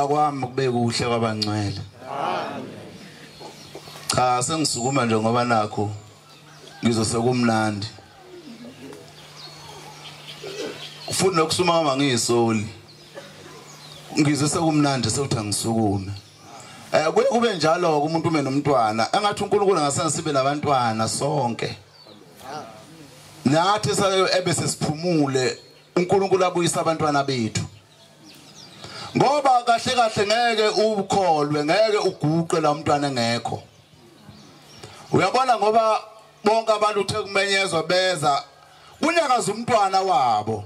Kwami kube kuhle kwabangcwele. Cha sengisukuma nje ngoba nakho ngizosekumnandi. Futhi nokusuma kwami ngiyisoli. Ngizosekumnandi sewuthi angisukume. Kuye kube njalo umuntu ume nomntwana engathi uNkulunkulu angasenza sibe nabantwana sonke. Nathi ebese siphumule uNkulunkulu abuyisa abantwana bethu. Ngoba kahle kahle ngeke ukholwe ngeke uguqe la umntwana engekho. Uyabona ngoba bonke abantu uthe kumenyezwa beza kunyakaza umntwana wabo.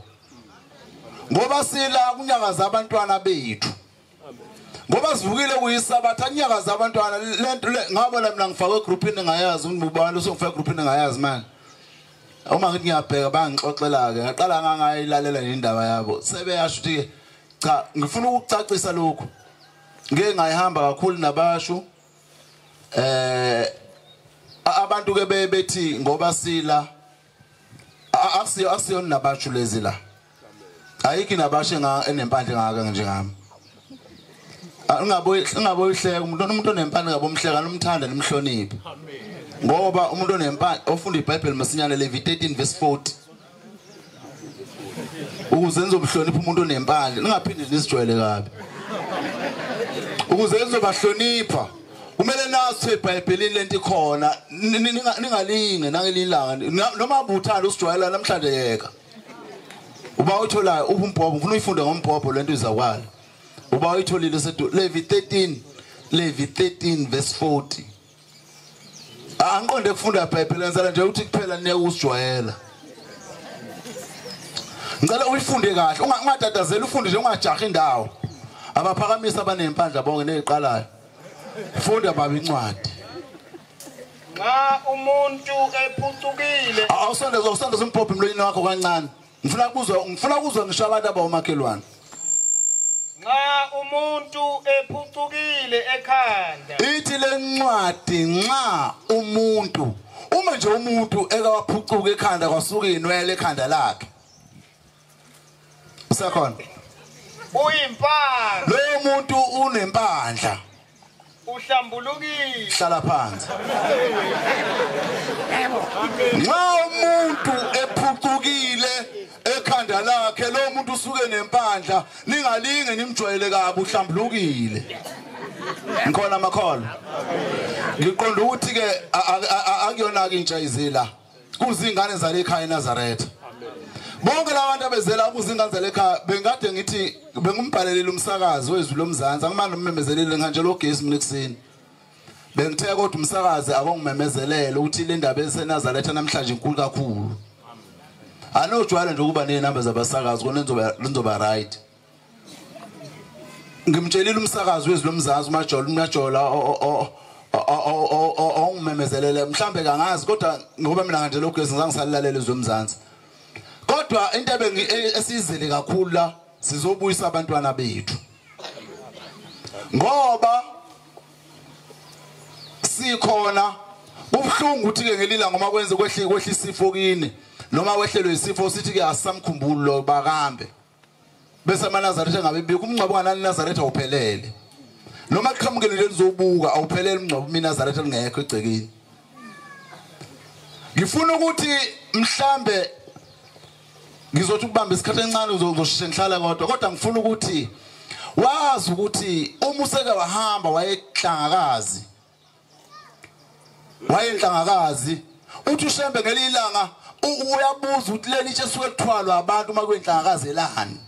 Ngoba sila kunyakaza abantwana bethu. Ngoba sivukile kuyisabatha kunyakaza abantwana lento ngabona mina ngifakwe egroupini ngayazi ubani usongifaka egroupini ngayazi manje. Uma ngithi ngiyabheka bangixoxela ke ngaqala ngangayilalela indaba yabo sebeyasho ukuthi cha ngifuna ukucacisa lokhu. Ngeke ngayihamba kakhulu nabasho abantu ke bethi ngoba sila akusiyo nabasho lezi la. Ayikho nabasho enempandla ngaka njengami. Ungaboyihleka umuntu onempandla ngabomhleka nomthanda nimhloniphe. Ngoba umuntu onempandla ofunda iBhayibheli masinyane Levi 13 verse 40. Ukuze nizomhlonipha umuntu onempandla ningaphindi nisijwayele kabi. Ukuze nizobahlonipha kumele nazi eBhayibhelini lento ikhona ningalinge nangelilanga noma buthanda usijwayela namhlanje yeka. Uba utholayo umbhobho ufuna uyifunde ngombhobho lento izakwala. Uba uyitholile sedu Levi 13 verse 40. Angiqonde ukufunda iBhayibheli ngenzela nje ukuthi kuphela niyeke usijwayela. Ngicela uyifunde kahle ungatatazeli ufunde nje ungajahi indawo. Abaphakamisa abanempandla bonke neziqalayo. Funda baba incwadi. Nxa umuntu ephucukile. Awusondeza usondeza umbhobho emlonyeni wakho kancane. Ngifuna ukuzwa ngisho abantu abawomakhelwane. Nxa umuntu ephucukile ekhanda. Ithi lencwadi nxa umuntu, uma nje umuntu ekawaphucuka ekhanda kwasuka inwele ekhanda lakhe. Usekhona? Uyimpandla. Loyo muntu unempandla. Uhlambulukile. Hlala phansi. Nxa umuntu ephucukile ekhanda lakhe, lo muntu usuke nempandla, ningalinge nimjwayele kabi, uhlambulukile. Ngikhona amakholwa. Ngiqonda ukuthi ke akuyona ke intsha izila. Kuzingane zale ekhaya eNazaretha. Bonke labantu abezela kuzingane zale ekhaya, bengade ngithi bengumbhalelile umsakazi wezwi lomzansi, angimanje ummemezelile nganje lo gesi mina ekseni. Bengithe kodwa umsakazi akongimemezelele ukuthi le ndaba eseNazaretha namhlanje inkulu kakhulu. Anojwayele nje ukuba nezinamba zabasakazi kona nizoba right. Ngimtshelile umsakazi wezwi lomzansi uMajola ongimemezelele, mhlambe kangazi kodwa ngoba mina kanje lokho ngizange ngisalilalela izwi lomzansi. Kodwa into esizele kakhulu la, sizobuyisa abantwana bethu. Ngoba sikhona kubuhlungu ukuthi ke ngelila ngoma kwenze kwehla isifo kini noma wehlelwe isifo sithi ke asisamkhumbuli lo bakambe. Bese amaNazaretha ngabe bikho umngcwabo nganani Nazaretha awuphelele. Noma kuqhamukele nje lizobuka awuphelele umngcwabo mina Nazaretha lingekho egcekeni. Ngifuna ukuthi mhlambe ngizothi ukubamba isikhathi encane uzosheshe ngihlala kodwa ngifuna ukuthi wazi ukuthi uma useke wahamba wayehlangakazi uthi uShembe ngelilanga uyabuza ukuthi leli tshe suke lithwalwa abantu uma kwenhlangakazi elani.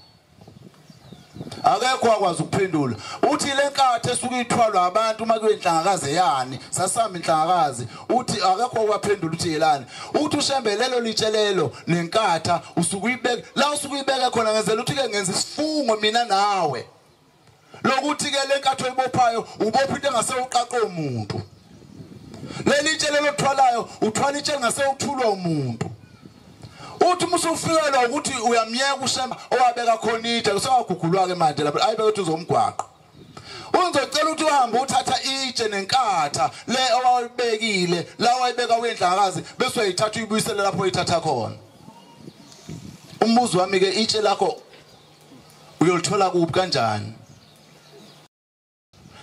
Akekho akwazi ukuphendula. Uthi lenkathi esuke ithwalwa abantu uma kwenhlangakazi yani, sasihamba inhlangakazi. Uthi akekho okwaphendula uthi yelani. Uthi uShembe lelo litshe lelo nenkatha usuke uyibeka la usuke uyibeka khona, ngenzela uthi ke ngenza isifungo mina nawe lokuthi ke lenkathi oyibophayo ubopha into engase uqaqe umuntu. Leli tshe lelo thwalayo uthwala itshe engase uthulwa umuntu. Uthi musufikelwa ukuthi uyamyeka uShembe owabeka khona itshe kusewagugulwa ke manje lapha ayibeke ukuthi uzomgwaqo. Uzocela ukuthi uhambe uthatha itshe nenkatha le owayibekile la wayibeka wenhlangakazi bese uyayithatha uyibuyisele lapho oyithatha khona. Umbuzo wami ke, itshe lakho uyolithola kuphi kanjani?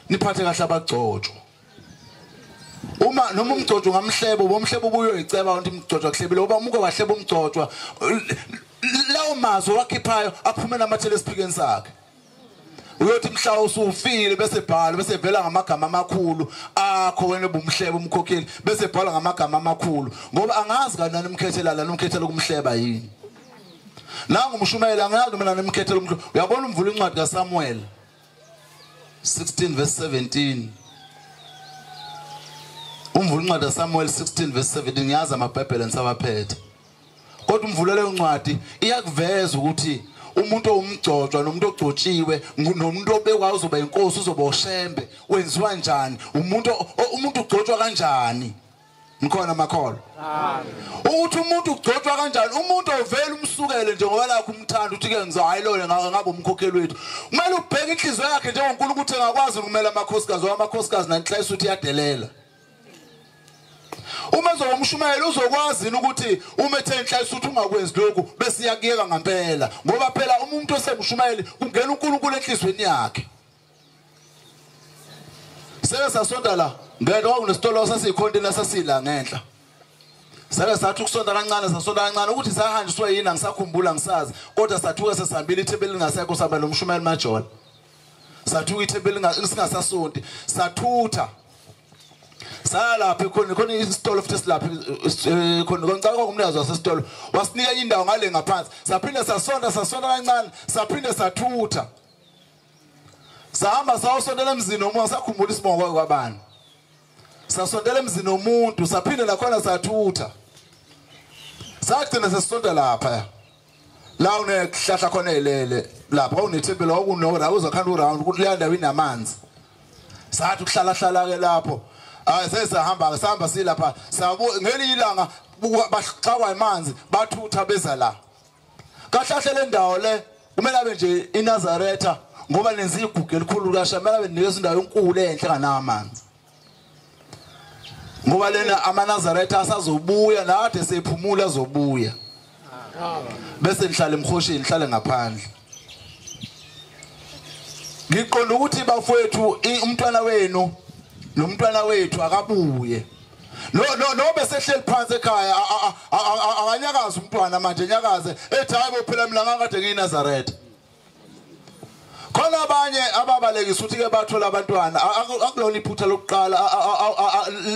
Niphathe kahle abagcotshwa. Uma noma umgcotshwa ngamhlebo, bomhlebo ubuyoyiceba ukuthi umgcotshwa kuhlebile, ngoba umuke wahleba umgcotshwa lawo mazwi wakhiphayo aphumela amathele esiphikeni sakhe. Uyothi mhla usufile bese bhala bese vela ngamagama amakhulu akho wena obumhleba umkhokheli bese bhala ngamagama amakhulu, ngoba angazi kanani umkhethela la nomkhethela kumhleba yini. Nangu umshumayela angazi mina nomkhethela umhlo. Uyabona umvula incwadi kaSamuel 16 verse 17. Umvula incwadi kaSamuel 16 verse 17, ngiyazi amaBhayibheli nisawaphethe. Kodwa umvula leyo ncwadi iyakuveza ukuthi umuntu owumgcotshwa nomuntu ogcotshiwe nomuntu obekwa uzoba inkosi uzoba uShembe wenziwa njani, umuntu ugcotshwa kanjani. Ngikhona makholwa. Ukuthi umuntu ugcotshwa kanjani, umuntu ovela umsukele nje ngoba lakho umthanda uthi ke ngizo hayi lona ngabe umkhokheli wethu. Kumele ubheke inhliziyo yakhe njengoNkulunkulu ukuthi engakwazi ukumela amakhosikazi, amakhosikazi nanhlayisa uthi iyadelela. Uma ezomshumayela uzokwazi ukuthi uma ethe inhlayisa uthi ungakwenzi lokhu bese iyakuyeka ngempela, ngoba phela umuntu osemshumayeli kungena uNkulunkulu enhlizweni yakhe. Seke sasonta la ngeke kwakunesitolo sasiyicontainer sasila ngenhla. Sake sathi ukusonta kancane sasonta kancane ukuthi sahanjiswa yini angisakhumbula ngisazi, kodwa sathuka sesihambile ithempeli lingasekho sihamba nomshumayeli Majola. Sathuka ithempeli singasasonti sathutha. Salapha khona isitolo futhi silapha khona ngicela kwakumnikazi wasesitolo wasinika indawo ngale ngaphansi, saphinde sasonta kancane saphinde sathutha. Sahamba sayosontela emzini omunye, sakhumbula isibongo kwabani. Sasontela emzini omuntu saphinde nakhona sathutha. Sagcina sesisonta lapha la unekuhlahla khona elele lapha unethempeli okuno uzokhanda uround kuleya ndawo inamanzi. Sathi ukuhlala hlala ke lapho. Hayi sesahamba sahamba silapha ngelinye ilanga baxakwa amanzi bathutha beza la. Kahlahle le ndawo le kumele abe nje iNazaretha ngoba lenza igugu elikhulu kasha kumele abe nikeza indawo enkulu enhle kanamanzi. Ngoba lena amaNazaretha asazobuya nade sephumula azobuya. Bese nihlale emkhoshini nihlale ngaphandle. Ngiqonda ukuthi bafowethu umntwana wenu nomntwana wethu akabuye. No besehleli phansi ekhaya akanyakaza umntwana manje enyakaze ethi hayibo phela mina ngakade ngiyiNazaretha. Khona abanye ababalekisa ukuthi ke bathola abantwana akulona iphutha lokuqala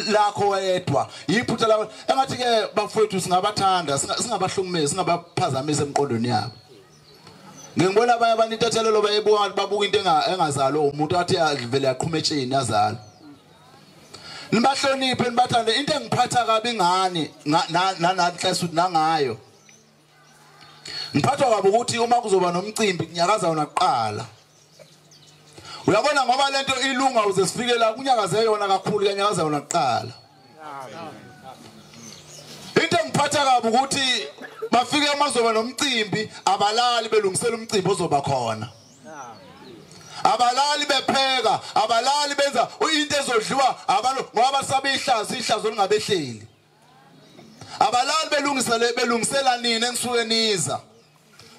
lakho wedwa iphutha la engathi ke bafowethu singabathanda singabahlukumezi singabaphazamisa emqondweni yabo. Ngibona abanye abantu intethelelo bayibuka babuka into engazalwa umuntu athi vele yaqhuma etsheni yazalwa. Nibahloniphe nibathande into engiphatha kabi ngani nananhlesa ukuthi nangayo. Ngiphathwa kabi ukuthi uma kuzoba nomcimbi kunyakaza wona kuqala. Uyabona ngoba lento ilunga uze sifike la kunyakaze yona kakhulu kanyakaza yona kuqala. Into engiphatha kabi ukuthi bafike amazoba nomcimbi abalali belungisela umcimbi ozoba khona. Abalali bepheka, abalali benza into ezodliwa abantu ngoba sabe ihlazo ihlazo lingabehleli. Abalali belungisela nini enisuke niza.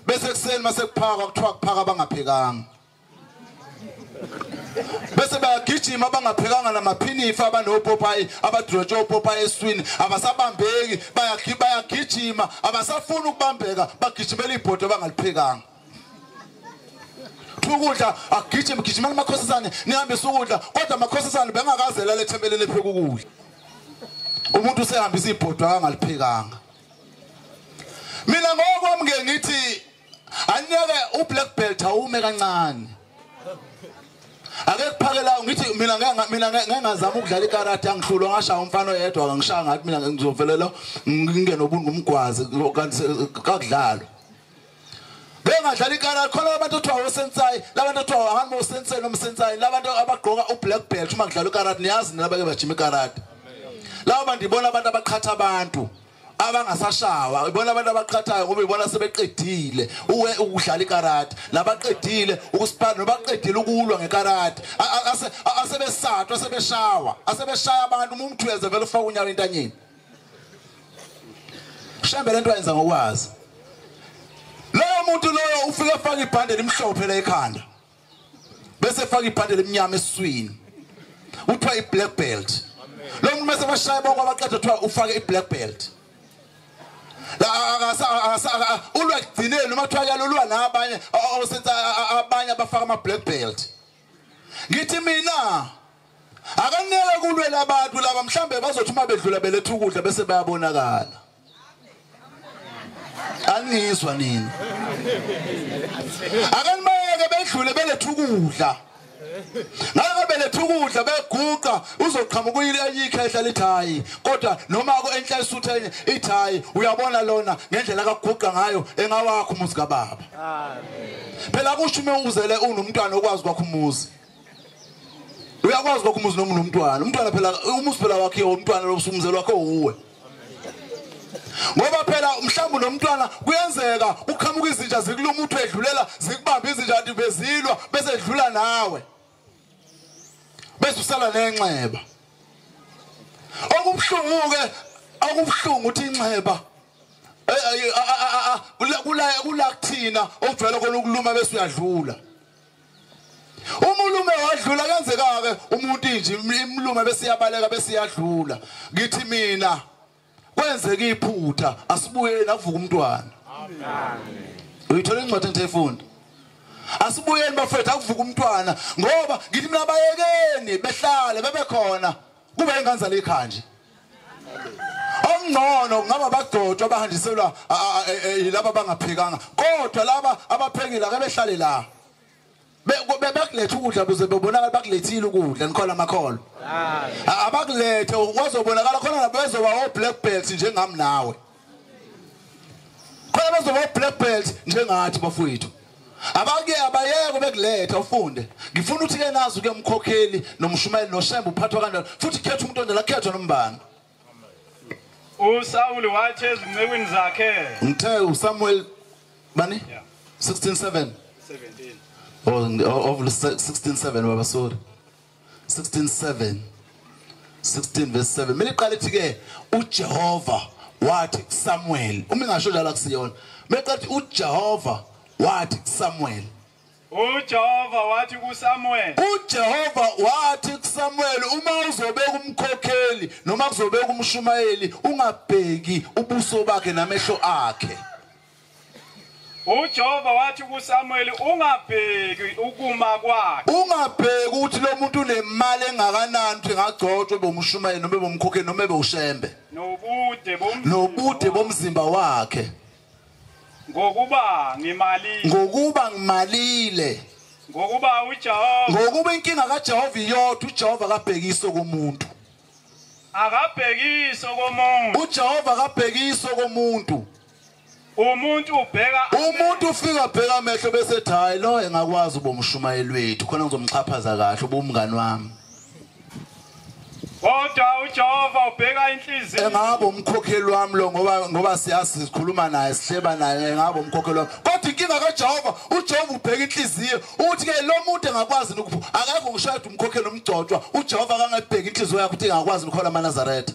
Bese kuseni mase kuphakwa kuthiwa kuphaka abangaphekanga. Bese bayagijima abangaphekanga namaphinifa abanopopayi abadrotshe opopayi eswini abasabambeki bayagijima abasafuna ukubambeka bagijimela ibhodo abangaliphekanga. Ukudla agijima gijimela amakhosazane nihambise ukudla kodwa amakhosazane bengakazela lethempeleni epheka ukudla. Umuntu usehambisa ibhodo angaliphekanga. Mina ngokwami ke ngithi aniyeke ublack belt awume kancane. Ake kuphakela ngithi mina ngeke ngazama ukudlala ikarate angihlulwa ngashaya umfana oyedwa ngishaya ngathi mina ngizovelela ngingene obungu umgwazi kanti kakudlalwa. Bengadlala ikarate khona abantu othiwa osensei labantu othiwa angani osensei nomsensei labantu abagqoka ublack belt uma kudlalwa ikarate niyazi nalabake bajima ikarate. Labo bantu ibona abantu abaqhatha abantu abangasashawa ibona abantu abaqhathayo ngoba ibona sebeqedile ukudlala ikarate nabaqedile ukusipana nabaqedile ukulwa ngekarate asebesatwa asebeshawa asebeshaya abantu umuntu uyeza vele ufaka unyawo entanyeni. Shembe lento ayenza ngokwazi. Loyo muntu loyo ufike efaka ibhande elimhlophe la ekhanda bese efaka ibhande elimnyama esiswini uthiwa i-black belt. Lo muntu mase bashaya bonke abaqeda kuthiwa ufake i-black belt. La ulwa kugcineni noma kuthiwa kuyalulwa nabanye osenza abanye abafaka ama-black belt. Ngithi mina akaneke kulwela abantu laba mhlambe bazothi uma bedlula beletha ukudla bese bayabonakala. Anizwa nini? Akanibayeke bedlule beletha ukudla. Ngeke beletha ukudla beguqa uzoqhamuka enye ikhehla lithi hayi kodwa noma enhla isuthu enye ithi hayi uyabona lona ngendlela akaguqa ngayo engawakho umuzi kababa. Amen. Phela kusho uma uzele unomntwana okwazi kwakho umuzi. Uyakwazi kwakho umuzi noma unomntwana. Umntwana phela umuzi phela wakhe umntwana lo usumzelo wakho uwe. Ngoba phela mhlawumbe nomntwana kuyenzeka uqhamuka izinja zikuluma uthi edlulela zikubamba izinja kanti bezilwa bese edlula nawe. Bese usala nenxeba. Okubuhlungu ke okubuhlungu uthi inxeba kula kuthina okujwayele khona ukuluma bese uyadlula. Uma ulume wadlula kenzeka ke umuntu nje imlume bese iyabaleka bese iyadlula. Ngithi mina kwenzeka iphutha asibuyeni akuvuka umntwana. Amen. Uyithola incwadi engiyifunda. Asibuyeni bafethu akuvuka umntwana ngoba ngithi mina bayekeni behlale bebekhona kube ingane zalikhanje. Ongcono ngaba bagcotshwa bahanjiselwa yilaba abangaphekanga kodwa laba abaphekile ake behlale la. Bekulethe ukudla buze bebonakala bakulethile ukudla nikhola amakholwa. Abakulethe wazobonakala khona bezoba o black belt njengami nawe. Khona bezoba o black belt njengathi bafowethu. Abake abayeke bekuletha ufunde. Ngifuna ukuthi ke nazi ke umkhokheli nomshumayeli noShembe uphathwa kanjani, futhi khetha umuntu onjalo, khethwa nombani. uSawuli wathi ezincekwini zakhe, ngithe uSamuel bani 16:7 17 oh 16:7 baba, sorry, 16:7 16 verse 7. Mina iqala ithi ke uJehova wathi kuSamuel, uma ngisho njalo akusiyona. Mina iqala ithi uJehova wathi kuSamuel, uJehova wathi kuSamuel, uJehova wathi kuSamuel, uma uzobeka umkhokheli noma kuzobeka umshumayeli, ungabheki ubuso bakhe namehlo akhe. uJehova wathi kuSamuel, ungabheki ukuma kwakhe, ungabheki ukuthi lo muntu unemali engakanani ukuthi engagcotshwa bomshumayeli noma bomkhokheli noma bewushembe, nobude bomzimba wakhe, ngokuba ngimalile, ngokuba ngimalile, ngokuba uJehova, ngokuba inkinga kaJehova iyodwa, uJehova akabhekiso komuntu, akabhekiso komuntu, uJehova akabhekiso komuntu. Umuntu ubheka, umuntu ufika bheka amehlo bese ethi hayi lo engakwazi ubomshumayeli wethu, khona ngizomxhaphaza kahle ubumngani wami. Kodwa uJehova ubheka inhliziyo. Engabe umkhokheli wami lo, ngoba siyazi sikhuluma naye sihleba naye, engabe umkhokheli wami. Kodwa inkinga kaJehova, uJehova ubheka inhliziyo, uthi ke lo muntu engakwazi ukuphu, akekho ngishaya umkhokheli umgcotshwa, uJehova akangayibheka inhliziyo yakhe ukuthi engakwazi ukukhola amaNazaretha.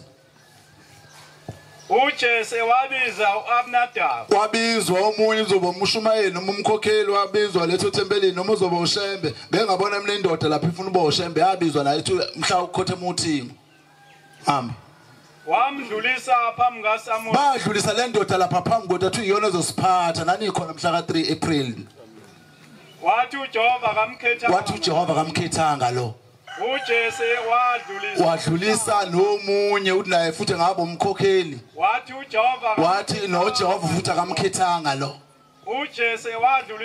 uJese wabiza uAbinadab, wabizwa omunye uzoba umshumayeli noma umkhokheli, wabizwa letho ethempelini noma uzoba uShembe. Ngeke ngabona mina indoda lapha ifuna uba uShembe, yabizwa naye ethi mhla ukhothe emuthingo hamba, wamdlulisa phambi kaSamuel. Badlulisa le ndoda lapha phambi kodwa athi iyona ezosiphatha nani khona mhla ka3 April. Wathi uJehova kamkhethanga, wathi uJehova kamkhethanga lo. uJese wadlulisa nomunye uthi naye futhi ngabe umkhokheli, wathi uJehova, wathi noJehova futhi akamkhethanga lo. uJese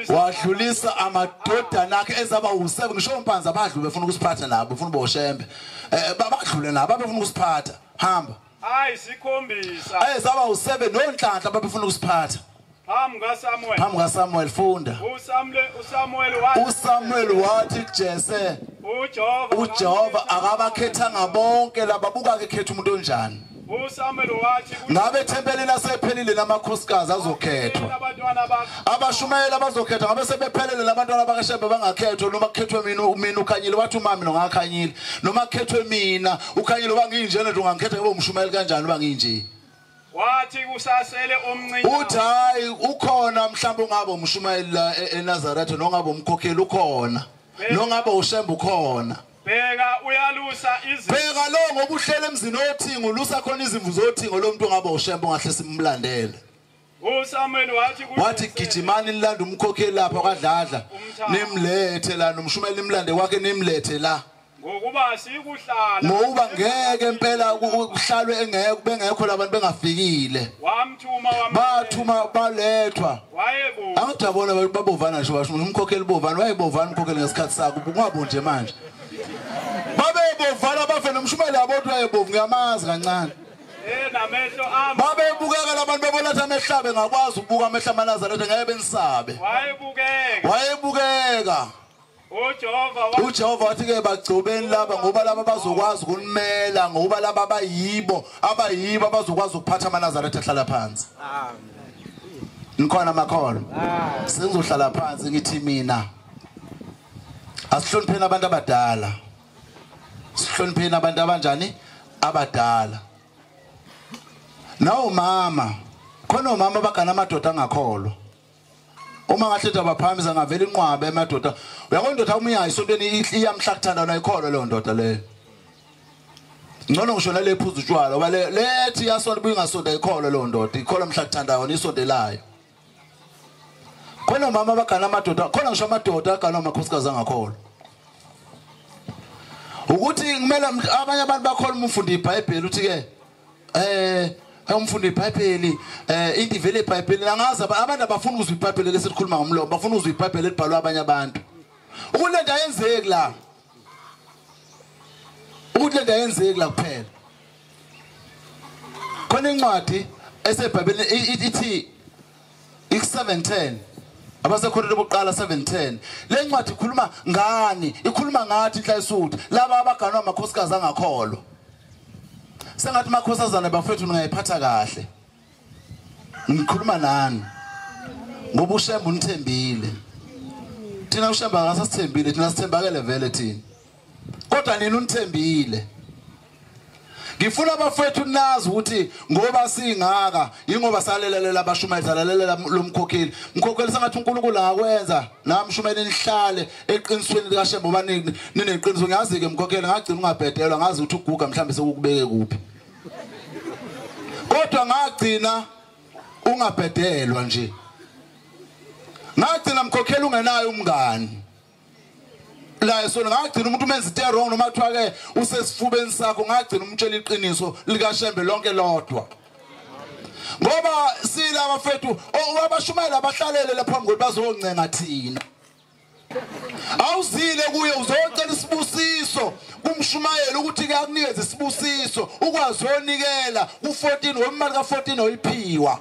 wadlulisa amadodana akhe ezaba u7, ngisho umpanzi abadlule befuna ukusiphatha nabo, befuna uboshembe, babadlule nabo befuna ukusiphatha. Hamba ayisikhombisa ezaba u7 nonhlanhla babefuna ukusiphatha phambi kaSamuel, phambi kaSamuel. Funda. uSamuel wathi kuJese, uJehova akabakhethanga bonke laba, buka ke khetha umuntu onjani. uSamuel wathi ngabe ethempelini lasephelile namakhosikazi azokhethwa, abashumayeli abazokhethwa ngabe sebephelele labantwana bakaShembe bangakhethwa, noma kukhethwe mina uKhanyile. Wathi umami nongakhanyile, noma kukhethwe mina uKhanyile banginjena nje, ungangikhetha ngibe umshumayeli kanjani banginje? Wathi kusasele omncinyane, uthi hayi ukhona mhlawumbe ungabe umshumayeli la eNazaretha, nongabe umkhokheli ukhona, nongabe uShembe ukhona. Bheka uyalusa izimvu, bheka lo ngoba uhlele emzini othingo, ulusa khona izimvu zothingo, lo muntu ongabe uShembe ongahle simlandele. uSamuel wathi, wathi gijimani nilande umkhokheli lapha kwaDladla, nimlethe la, nomshumayeli nimlande kwakhe, nimlethe la, ngokuba sikuhlala, ngoba ngeke impela kuhlalwe engeke bengekho labantu bengafikile. Wamthuma, bathuma balethwa. Wayebo angijabona babovana nje, basho umkhokheli bovana, wayebovana umkhokheli ngesikhathi sakhe, ungabo nje manje babebovana bafe nomshumayeli yabo wayebovu, ngiyamazi kancane. Namehlo ami babebukeka labantu bebolatha amehlo, bengakwazi ukubuka amehlo amaNazaretha, ngeke benisabe. Wayebukeka, wayebukeka. uJehova wathi ke bagcobeni laba, ngoba laba bazokwazi ukunimela, ngoba laba abayibo abazokwazi ukuphatha amaNazaretha ehlala phansi. Amen. Nikhona makholo? Sengizohlala phansi ngithi mina asihlonipheni abantu abadala, sihlonipheni abantu abanjani abadala. Nawo mama, khona omama bagana amadoda angakholwa. Uma ngahle abaphamisa ngavela inqwabe emadoda. Uyabona indoda uma iyayi esontweni iyamhla kuthanda nayikholwa leyo ndoda leyo. Ngcono ngisho nale phuza utshwala ngoba lethi iyasonta buye ingasonta ikholwa leyo ndoda, ikholwa mhla kuthanda yona isontelayo. Khona mama abagana amadoda, khona ngisho amadoda agana amakhosikazi angakholwa. Ukuthi kumele abanye abantu bakholwa uma ufunda iBhayibheli uthi ke umfundi iBhayibheli into ivele eBhayibhelini. Angazi abantu abafuna ukuzwa iBhayibheli lesikhuluma ngomlomo, bafuna ukuzwa iBhayibheli elibhalwa abanye abantu. Ukuthi lento ayenzeki la, ukuthi lento ayenzeki la kuphela. Khona incwadi eseBhayibhelini ithi X7:10. AbaseKorinte bokuqala 7:10. Le ncwadi ikhuluma ngani? Ikhuluma ngathi inhlayisuthi laba abaganwa amakhosikazi angakholwa. Sengathi makhosazana bafethu ningayiphatha kahle. Ngikhuluma nani ngoba uShembe unithembile. Thina uShembe akasasithembile, thina sithembakele vele thina. Kodwa nina unithembile. Ngifuna abafethu nazi ukuthi ngoba singaka ingoba salelelela abashumayeli, salelelela lomkhokheli. Umkhokheli sengathi uNkulunkulu akwenza namshumayeli nihlale eqinisweni likaShembe ngoba nineqiniso. Ngiyazi ke mkhokheli ngagcina ungabhedelwa, ngazi ukuthi uguga mhlambe sekukubeke kuphi. Kodwa ngagcina ungabhedelwa nje. Ngagcina mkhokheli ungenayo umngani. La esona ngagcina umuntu umenza into wrong noma kuthiwa ke usesifubeni sakho, ngagcina umtshela iqiniso likaShembe lonke lodwa. Ngoba sila abafethu abashumayela abahlalele lapha phambi kwethu bazoncenga thina. Awuzile kuye uzocela isibusiso kumshumayela ukuthi ke akunikeze isibusiso ukwazi uyonikela ku14 wemali ka14 oyiphiwa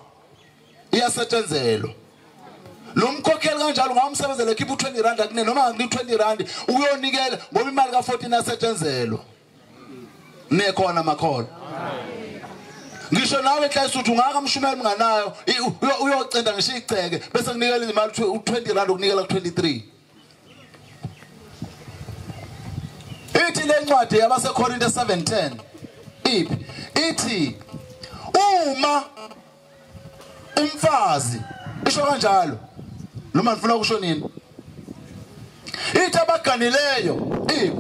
iyasetshenzelwa. Lo mkhokheli kanjalo ngamsebenzela ekhipha u20 rand akune noma ngini 20 rand uyonikela ngoba imali ka14 yasetshenzelwa. Nekhona makhona. Ngisho nawe enhlayisuthi ungaka mshumela unganayo uyocenda ngisho igceke bese kunikela imali u20 rand ukunikela ku23. Ithi le ncwadi yabaseKorinte 7:10 iphi? Ithi uma umfazi isho kanjalo noma nifuna ukusho nini? Ithi abaganileyo iphi?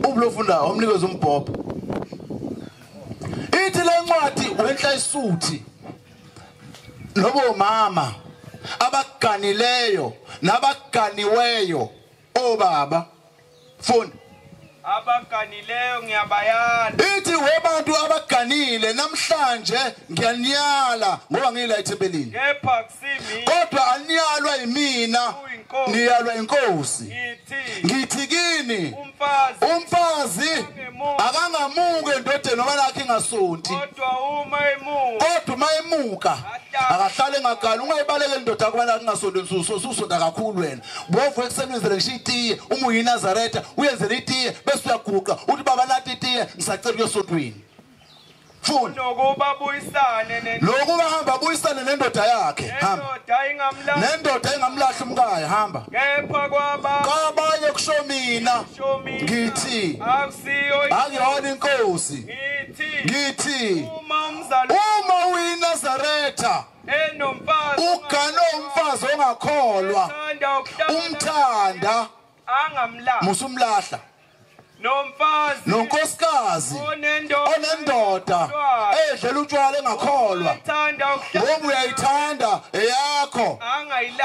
Ubulofunda omnikeza umbhobho. Ithi le ncwadi wenhlayisuthi lobo mama abaganileyo nabaganiweyo obaba funda abaganileyo ngiyabayala. Ithi webantu abaganile namhlanje ngiyaniyala ngoba ngila ethempelini. Kepha kusimi kodwa aniyalwa yimina, niyalwa inkosi. Ngithi kini umfazi akangamuke endodeni noma lakhe ingasonti, kodwa uma emuka akahlale engagali. Ungayibalekeli indoda kuba lakhe ingasonti, ususonta kakhulu wena. Bovu ekuseni wenzele ngisho itiye, uma uyiNazaretha uyenzele itiye bese uyaguqa uthi baba nathi itiye ngisacela ukuyosontweni. Funda nokuba buyisane lokuba hamba buyisane nendoda yakhe, hamba nendoda engamlahla umkayo, hamba. Kepha kwabanye kusho mina ngithi akuyona inkosi. Ngithi uma uyiNazaretha ugane umfazi ongakholwa umthanda angamlahla musumlahla nomfazi nonkosikazi onendoda edlela utshwala engakholwa ngoba uyayithanda eyakho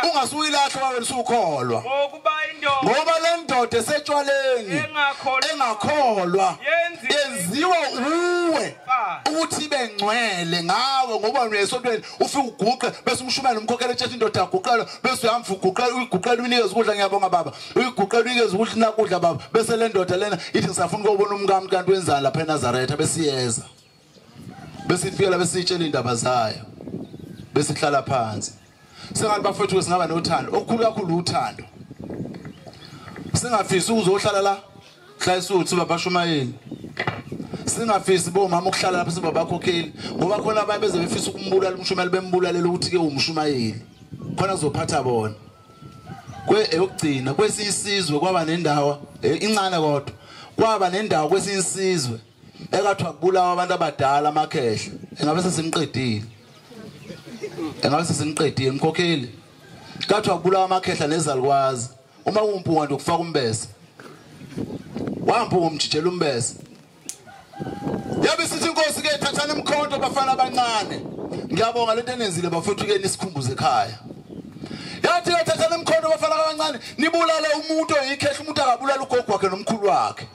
ungasuyilahla wabe usukholwa, ngoba le ndoda esetshwaleni engakholwa yenziwa uwe ukuthi ibe ngcwele ngawe ngoba uyesontweni ufike uguqe bese umshumela umkhokhela etshela indoda yaguqela bese uyamva uguqela uyiguqela uyinikeze ukudla ngiyabonga baba uyiguqela uyinikeze ukudla nakudla baba bese le ndoda lena ithi ngisafuna ukubona umkami kanti wenzani lapha eNazaretha besiyeza bese ifika bese itshela indaba zayo bese ihlala phansi. Sengathi bafethu singaba nothando okukhulu kakhulu uthando. Singafisi uzohlala la hlayisuthi babashumayeli, singafisi bomama ukuhlala lapha sibabakhokheli ngoba khona abanye beze befisa ukumbulala umshumayeli bembulalela ukuthi ke umshumayeli khona azophatha bona. Eyokugcina kwesinye isizwe kwaba nendawo incane kodwa kwaba nendawo kwesinye isizwe ekathiwa kubulawa abantu abadala amakhehla engabe sesimqedile mkhokheli kathiwa kubulawa amakhehla nezalukwazi. Uma kuwumpunga nje ukufaka umbese wampunga umjijela umbese. Yabe sithi inkosi ke thathana imkhonto bafana abancane. Ngiyabonga lento enenzile bafethu ke nisikhumbuze ekhaya. Yathi thathana imkhonto bafana abancane nibulale umuntu oyikhehla, umuntu akabulala ugogo wakhe nomkhulu wakhe.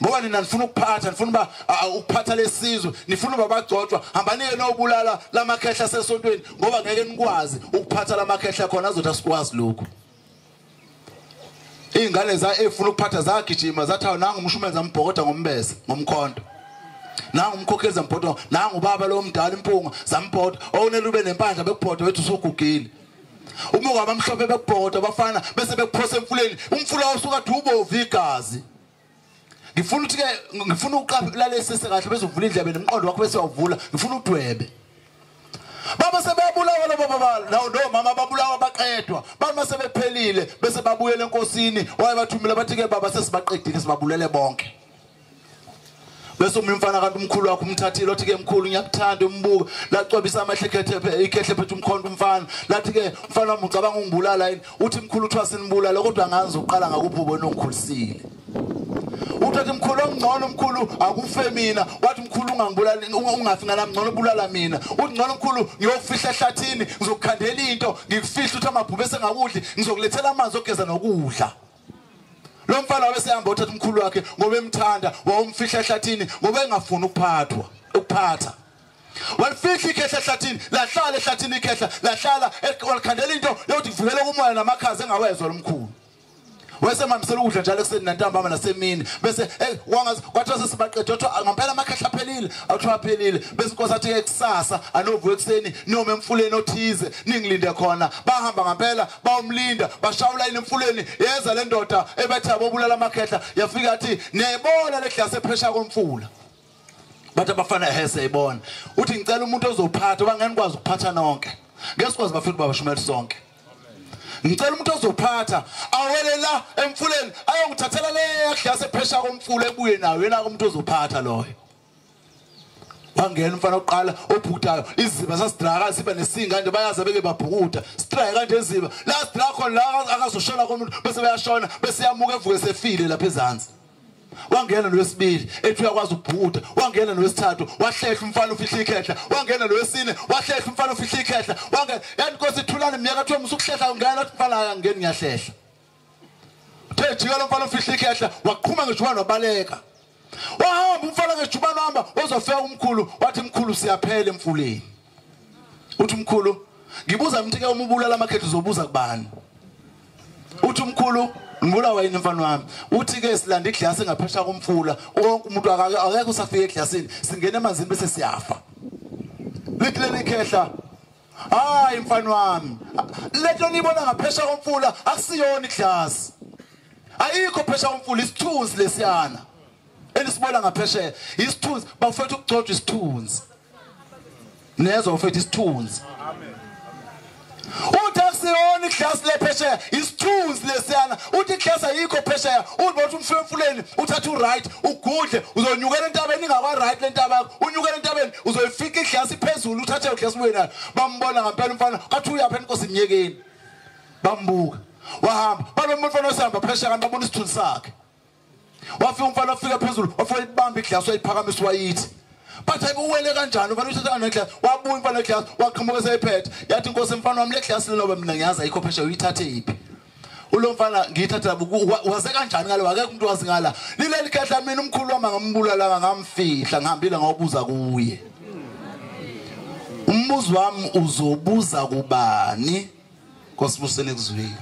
Ngoba nina nifuna ukuphatha, nifuna uba ukuphatha lesizwe, nifuna uba bagcotshwa, hambani ke nobulala lamakhehla sesontweni ngoba ngeke nikwazi ukuphatha lamakhehla khona azothi asikwazi lokho. Ingane za efuna ukuphatha zagijima zathi awunanga umshumenza mbhokoda ngombese ngomkhonto. Nangu umkhokheli zambhodo, nangu ubaba lo mdala impunga zambhodo, owunele ube nempandla bekubhodo wethu usugugile. Umuka abamhlophe bekubhodo abafana bese bekuphosa emfuleni, umfula usuka dubovu igazi. Ngifuna ukuthi ke ngifuna uqaphelalesise kahle bese uvula indlebe nomqondo wakho bese uyawuvula, ngifuna udwebe. Baba sebeyabulawa labo baba no mama babulawa baqedwa. Bama sebephelile bese babuyela enkosini, wayebathumela bathi ke baba sesibaqedile sibabulele bonke. Bese umfana kanti umkhulu wakho umthathile othi ke mkhulu ngiyakuthanda umbuka lacwabisa amahlekhethe ikhehle phethe umkhonto umfana lathi ke mfana wami ucabanga ungibulala yini uthi mkhulu uthi wasinibulala kodwa ngazi uqala ngakuphi ubona ongikhulisile. Uthi mkhulu ongcono mkhulu akufe mina wathi mkhulu ungangibulali ungafi ngalami ngcono bulala mina uthi ngcono mkhulu ngiyofihla ehlathini ngizokukhandela into ngikufihla uthi amabhube esengakudli ngizokulethela amanzi ogeza nokudla. Lo mfana wabesehamba uthatha umkhulu wakhe ngoba emthanda wawumfihla ehlathini ngoba engafuni ukuphathwa ukuphatha. Walifihla ikhehla ehlathini lahlala ehlathini ikhehla lahlala walikhandela into yokuthi kuvulele umoya namakhaza engawezwa lomkhulu. Wesemhambisela ukudla njalo ekuseni nantambama nasemini bese wangazi kwathiwa sesibaqede kwathiwa ngempela amakhehla aphelile awuthiwa aphelile bese inkosi athi ke kusasa anovuka ekuseni noma emfuleni othize ningilinde khona. Bahamba ngempela bawumlinda bashawula emfuleni yeza le ndoda ebethe abobulala amakhehla yafika athi niyayibona le glass ephesha komfula. Bathi abafana hese ibona uthi ngicela umuntu ozophatha bangeke nikwazi ukuphatha nonke ngeke sikwazi bafike babashumela sonke. Ngicela umuntu ozophatha awele la emfuleni ayongithathela le glass ephesha komfula ebuye nayo yena umuntu ozophatha loyo. Wangena umfana oqala obhukudayo iziba sasidraka siba nesinga nje bayaza beke babhukuda sidraka kanje iziba la sidraka khona la akazoshona komuntu bese bayashona bese yamuka evuke sefile lapha ezansi. Wangena nowesibili ethi uyakwazi ukubhukuda, wangena nowesithathu wahlehla umfana ufihla ikhehla, wangena nowesine wahlehla umfana ufihla ikhehla, wangena yathi Nkosi thulani mnyaka kuthiwa musukuhlehla ungena athi mfana angeni ngiyahlehla. Uthe jika lo mfana ufihla ikhehla waqhuma ngejubane wabaleka. Wahamba umfana ngejubane wahamba wazofika umkhulu wathi mkhulu siyaphela emfuleni. Uthi umkhulu ngibuza mthi ke uma ubulala amakhehla uzobuza kubani? Uthi umkhulu ngibulawa yini mfana wami? Uthi ke silanda iglasi engaphesha komfula wonke umuntu akekho usafika eglasini singena emanzini bese siyafa. Lithi leli khehla hayi mfana wami lento nibona ngaphesha komfula akusiyona iglasi ayikho phesha komfula isithunzi lesiyana elisibona ngaphesheya isithunzi bafethu ukugcotshwa isithunzi nezwa bafethu isithunzi. Amen. Uthi akusiyona iglasi lephesheya isithunzi lesiyana uthi iglasi ayikho phesheya uthi bathi umfula emfuleni uthatha uright ugudle uzonyukela entabeni ingakwa right le ntaba yakho unyukela entabeni uzoyifika iglasi phezulu uthathe iglasi ubuye nayo. Bambona ngempela umfana kathi uyapha inkosi myekeni bambuka wahamba balomfana umfana osihamba phesheya kanti babona isithunzi sakhe. Wafika umfana wafika phezulu wafika ibamba iglasi wayiphakamisa wayithi bathi ayibuwele kanjani umfana uthatha neclass wabuya umfana neclass waqhamuka seyiphethe yathi inkosi mfana wami le class lenoba mina ngiyazi ayikho phesheya uyithathe iphi ulo mfana ngiyithatha waze kanjani ngalo akekho umuntu wazi ngala lileli khehla mina umkhulu wami ngambulala ngamfihla ngihambile ngawobuza kuye. Umbuzo wami uzobuza kubani? Nkosi busene kuzwile.